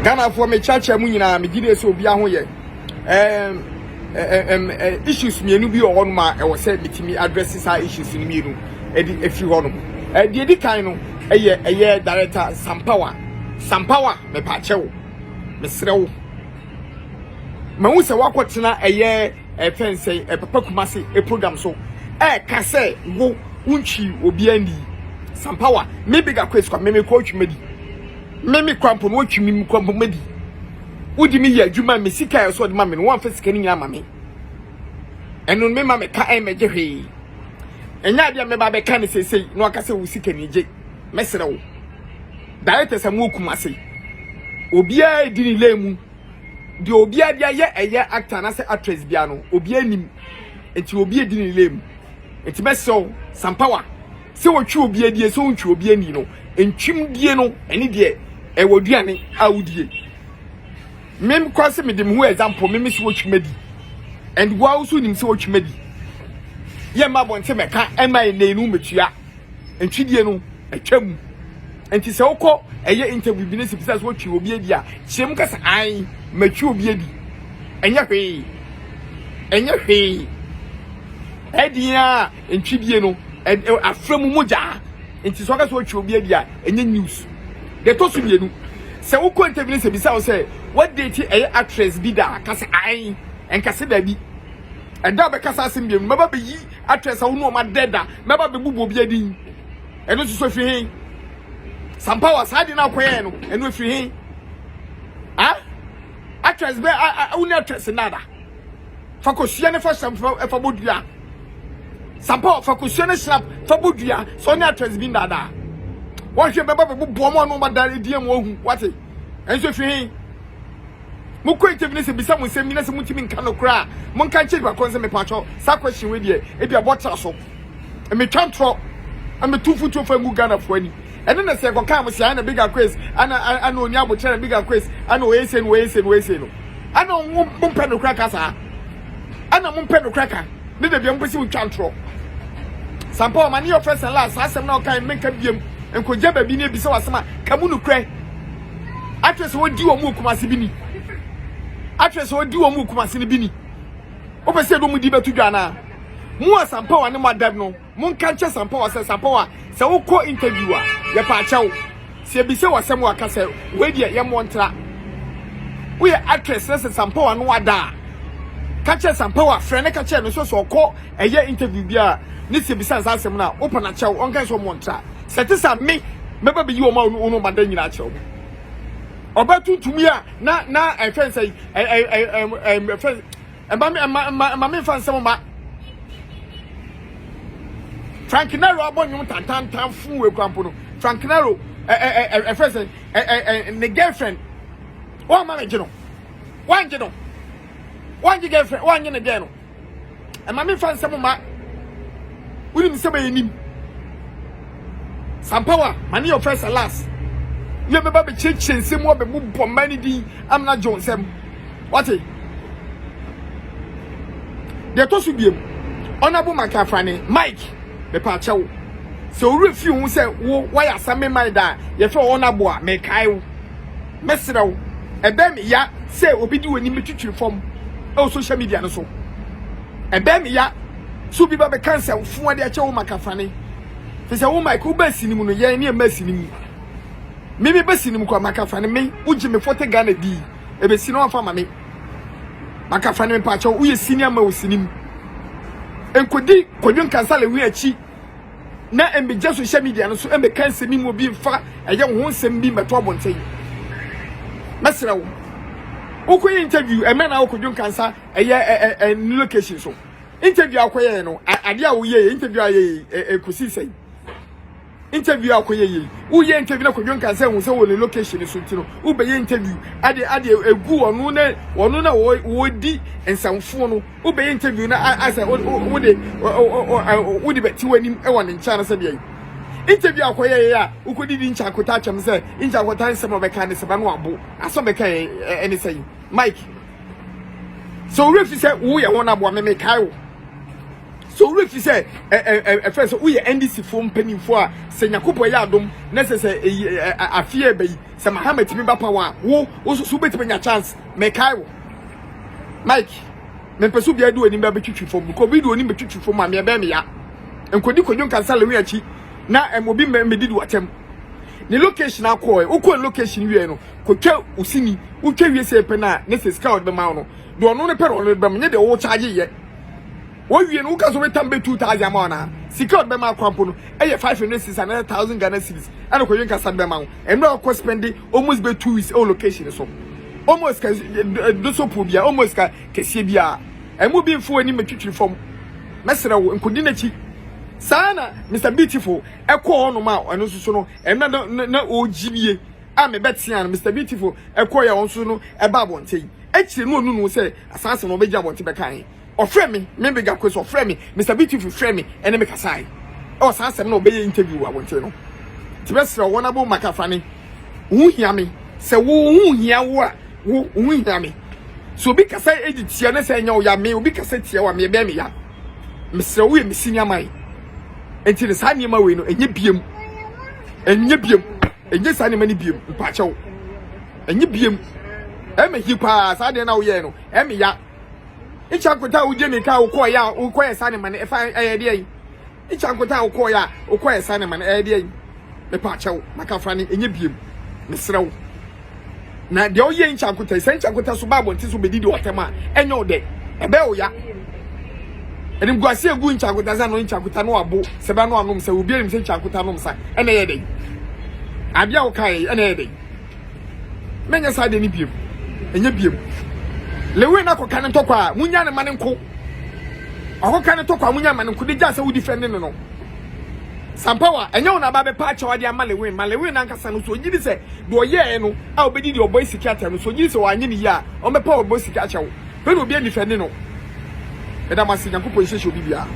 Ghanafoɔ mekyerɛkyerɛ mu nyinaa megye die sɛ obiara ho yɛ ɛɛm ɛɛm issues mmienu bi wɔ hɔnom a ɛwɔ sɛ metumi address saa issues no mmienu ɛde efiri hɔnom. Ɛdeɛ edi kan no ɛyɛ ɛyɛ director Sampawa Sampawa mepaakyɛw mesrɛ wo mahu sɛ wakɔtena ɛyɛ ɛfɛn sɛ ɛpapa Kumase program so ɛɛka sɛ wo wontwi obiara ni Sampawa me big akwesi kwa me me kɔ twuma di. Me me kora mpo no wɔtwi me kora mpo madi. Wodi me yɛ adwuma me sika a ɛsɛ ɔde ma me no wɔamfa sika no nyinaa ma me. Ɛno me ma me ka ɛmmɛgye hwee. Ɛnyɛ adeɛ a mɛba bɛka ne seesei na waka sɛ wo sika ni gye. Mɛsrɛ wo. Directors a mo Kumase. Obiara di ne lane mu. Deɛ obiara de ayɛ ɛyɛ actor anaasɛ actress biara no obiara nim. Nti obi edi ne lane mu. Nti mɛsrɛ wo Sampawa. Sɛ wɔtwi obi adie sɛ wontwi obi ani no, ntwimdie no ɛne deɛ ɛwɔ aduane a wodie. Me kora sɛ mede me ho example, me me sɛ wɔtwi madi. And wo nso nim sɛ wɔtwi madi. Yɛ mma abɔnten mɛka ɛma ɛnɛ no mɛtua. Ntwidie no atwa mu. Nti sɛ wokɔ ɛyɛ interview bi ne sɛ bisa sɛ wɔtwi obi adi a, kyerɛ mu kasa ae matwi obi adi. Ɛnyɛ hwee. Ɛnyɛ hwee. Ɛdeɛ a ntwidie no afra mu mogya nti sɛ ɔka sɛ ɔtwe obi adi a ɛnyɛ news. Deɛ ɛtɔ so mmienu, sɛ wokɔ interview no sɛ bisa wo sɛ wadate ɛyɛ actress bi da a, ka sɛ ae, ɛnka sɛ daabi. Ɛda a bɛkasa asɛm biam no, mɛba bɛyi actress a wo ne ɔma dɛ da, mɛba bɛbubu obi adin. Ɛno nso so ɛfiri he? Sampawa, saa de no akɔyɛɛ no, ɛno ɛfiri he? Ah? Actress bɛ, wo ne actress nada. Fa kosua ne fa hyɛm fa fa bɔ dua. Sampa fa kosua ne hyɛm fa bɔ dua. Sɛ ɔne actress bi ndaadaa. Wɔhwɛ bɛba bɛbɔ boɔ mo ano ma da edi mu ohu wate. Ɛnso fi he. Mo kɔ interview ne sɛ bisa mo nsɛm bi na sɛ motumi nka no koraa. Monka nkyerɛ nipa korɔ sɛ mepatwɔ saa question wei deɛ ebi abɔ tra so. Metwa ntorɔ. Metu mfutuo fa ngu Ghanafoɔ ani. Ɛno na sɛ yɛkɔkaa mo sɛ ana bigger quiz ana ana oni abokyerɛ na bigger quiz ana ɔyɛ sei no ɔyɛ sei no ɔyɛ sei no ana mo mpɛ nokorɛ ka saa ana mo mpɛ nokorɛ ka ne da bia mo pɛ sɛ motwa ntorɔ sampa ɔma ne yɛ ɔfrɛ sɛ la saa asɛm na ɔka menka biam nkɔgya baabi ne ebisa w'asɛm a ka mu nokorɛ atwerɛ sɛ wɔdi wɔn mu kumase bi ni atwerɛ sɛ wɔdi wɔn mu kumase no bi ni wopɛ sɛ ɛdɔm di bɛto dwa anaa mo a sampa wa ne mo adab no Monka nkyɛ Sampawa sɛ, Sampawa, sɛ wokɔ interview a, yɛpa akyɛw. Sɛ yɛbisa wo asɛm a, ka sɛ, wei deɛ yɛmmɔ ntra. Woyɛ actress na sɛ Sampawa no ada a, ka kyerɛ Sampawa, frɛ no ka kyerɛ no sɛ sɛ ɔkɔ ɛyɛ interview bi a, ne sɛ yɛbisa no saa asɛm no a, wopa no akyɛw, ɔnka sɛ ɔmmɔ ntra. Sɛ ɛte saa me, mɛba bɛyi wɔn a wo ne wɔn ada nyinaa akyerɛ wo. Ɔbaa tuntum yi a na na ɛfɛn sɛ ɛ ɛ ɛ ɛ ɛfɛn Ɛma me ɛma ɛma ɛma me nfa nsɛm ma. Frank Nero abɔ nnwom tantantan fun wɔ ekura mpo no. Frank Nero ɛ ɛ ɛ ɛfɛ sɛ ɛ ɛ ɛ ne girlfriend. Wɔn ama ne gye no. Wɔn gye no. Wɔn gye girlfriend wɔn gye ne girl no. Ɛma me nfa nsɛm ma. Wonim sɛ bɛyɛ nim. Sampawa, ma ne yɛ first and last. Yɛ bɛba bɛkyerɛkyerɛ nsɛm mu abɛbobɔ mmaa ne din amena gye wo nsɛm. Wate? Deɛ ɛtɔ so biem, Honorable Mike Afrane, Mike, mepa akyɛ wo. Sɛ owura fi ho sɛ wo wayɛ asɛm me man da a, yɛfrɛ wo Honorable a, mekae wo. Mɛsrɛ wo, ɛbɛn me ya sɛ obi di w'anim bɛtwitwiri fam ɛwɔ social media no so. Ɛbɛn me ya sɛ obi ba bɛka nsɛm fo de akyɛ wo Mike Afrane. Fi sɛ wo Mike, wobaa sini mu no, yɛn ne yɛmmaa sini mu. Me me ba sini mu kɔ Mike Afrane, me, wogye me 40 Ghana dii. Ebesi no amfa ma me. Maka fa ne me pakyɛw woyɛ senior ma osini mu. Nkodi Kwadwo Nkansah Lewin akyi na mbegya social media no so mbɛka nsɛm mu obi mfa ɛyɛ wo ho nsɛm bi mbɛto abɔnten. Mɛsrɛ wo. Wokɔyɛ interview ɛmɛ na wokɔdwo Nkansah ɛyɛ ɛ ɛ location so. Interview a wokɔyɛɛ no adeɛ a woyɛɛ interview a yɛyɛ ɛkɔsi sɛn? Interview a wokɔyɛ yei, woyɛ interview na Kwadwo Nkansah ehu sɛ wɔ ne location so nti no, wobɛyɛ interview ade ade egu ɔno na ɔno na wɔdi nsɛmfo no, wobɛyɛ interview na asɛ wode wode bɛte w'anim wɔ ne nkyɛn sɛ deɛ interview a wokɔyɛ yɛ a wokɔdidi nkyɛn akyɛm sɛ nkyɛn akota nsɛm a ɔbɛka ne sɛ ba no abo asɛm bɛka ɛne sɛ Mike sɛ owurɛ fi sɛ woyɛ wɔn aboa me mekae wo. So wo werɛ fi sɛ ɛ ɛ ɛ ɛfɛ sɛ woyɛ NDC foɔ mpanimfoɔ a sɛ Nyankopɔn yɛ adom na sɛ sɛ eyi ɛ ɛ afe a ɛba yi sɛ Mahama tumi ba power a wo wo nso so wobɛtumi anya chance mekae wo Mike mempɛ sɛ obiara de w'anim bɛbɛtwitwi fam because obi de w'anim bɛtwitwi fam a meɛ bɛyɛ me ya nkɔdi Kwadwo Nkansah Lewin akyi na ɛm obi mmɛdidi w'atɛm ne location akɔɛ wokɔ ne location wie no kɔtwa wo sini wotwa wie sɛ pɛ no a ne sɛ sika a ɔde bɛma wo no deɛ ɔno no pɛ na ɔno de bɛma nyɛ deɛ wo charge yɛ Wowie no, woka sɛ wobɛtam bɛ 2000 ama wo anaa? Sika a ɔde bɛma akwa mpo no, ɛyɛ 500 cedis anaa 1000 Ghana cedis ɛna Kwadwo Nkansah de bɛma wo. Mmerɛ a wokɔ spɛnde almost bɛ 2 weeks ɛwɔ location so. Almost ka dosopuo biara, almost ka kɛseɛ biara. Ɛmu bi mfa w'anim mɛtwitwiri fam. Mɛsrɛ wo, nkɔdi n'akyi. Saa na Mister Beautiful ɛkɔɔ hɔnom a ɔno nso so no, ɛmmerɛ na na ɔregyimie a mebɛtea no, Mister Beautiful ɛkɔeɛ a ɔno nso no ɛba abɔnten. Akyire no ɔnunuu sɛ asaase no ɔbɛgye abɔnten bɛkae. Ɔfrɛ me, me Big Akwes ɔfrɛ me, Mister Beautiful frɛ me ɛne me kasae. Ɛwɔ saa asɛm na ɔbɛyɛ interview wɔ abɔnten no. Nti bɛsrɛ wo Honourable Makafane, wo ho hia me. Sɛ wo ho hia wo a, wo wo ho hia me. Sɛ obi kasa ɛdi tia ne sɛ ɛnyɛ wo ya, me obi kasa tia wo a, me ɛbɛyɛ me ya. Mesrɛ wo yɛ me senior man. Nti no saa nneɛma wei no ɛnyɛ biem. Ɛnyɛ biem. Ɛnyɛ saa nneɛma no biem. Mpakyɛw. Ɛnyɛ biem. Ɛmɛ hi paa saa deɛ na woyɛɛ no. Ɛmɛ ya. Nkyɛ nkota a wogye mirika a wokɔɔeɛ a wokɔyɛ saa ne ma no ɛfa ɛyɛ deɛ yi nkyɛ nkota a wokɔɔeɛ a wokɔyɛ saa ne ma no ɛyɛ deɛ yi mepa akyɛw makafra ne ɛnyɛ biem mesrɛ wo na deɛ ɔyɛ nkyɛ nkota yi sɛ nkyɛ nkota so ba abɔnten so bɛdidi ɔtɛm a ɛnyɛ wo dɛ ɛbɛyɛ wo ya animguase egu nkyɛ nkota sɛ no nkyɛ nkota no abo sɛ bɛ no anom sɛ obi anim sɛ nkyɛ nkota nom sa ɛna ɛyɛ dɛ adeɛ a wokaeɛ ɛna ɛyɛ dɛ Menyɛ saa deɛ no biem. Ɛnyɛ biem. Lewin akɔka ne ntɔkwa a, munya ne ma ne nko. Ɔkɔka ne ntɔkwa a, munya ma ne nko. De gya sɛ wodi fɛ ne no no. Sampawa, ɛnyɛ wo na aba bɛpa akyɛw ade ama Lewin. Ma Lewin ankasa no, so ogye di sɛ deɛ ɔyɛɛ no a obedi deɛ ɔbɔ sika atɛm no, so ogye di sɛ wanyɛ ne yie a, ɔmmɛpa ɔbɔ sika akyɛw. Hwɛ na obi ani fɛ ne no. Meda mo ase, Nyankopɔn nhyɛhyɛ obi biara.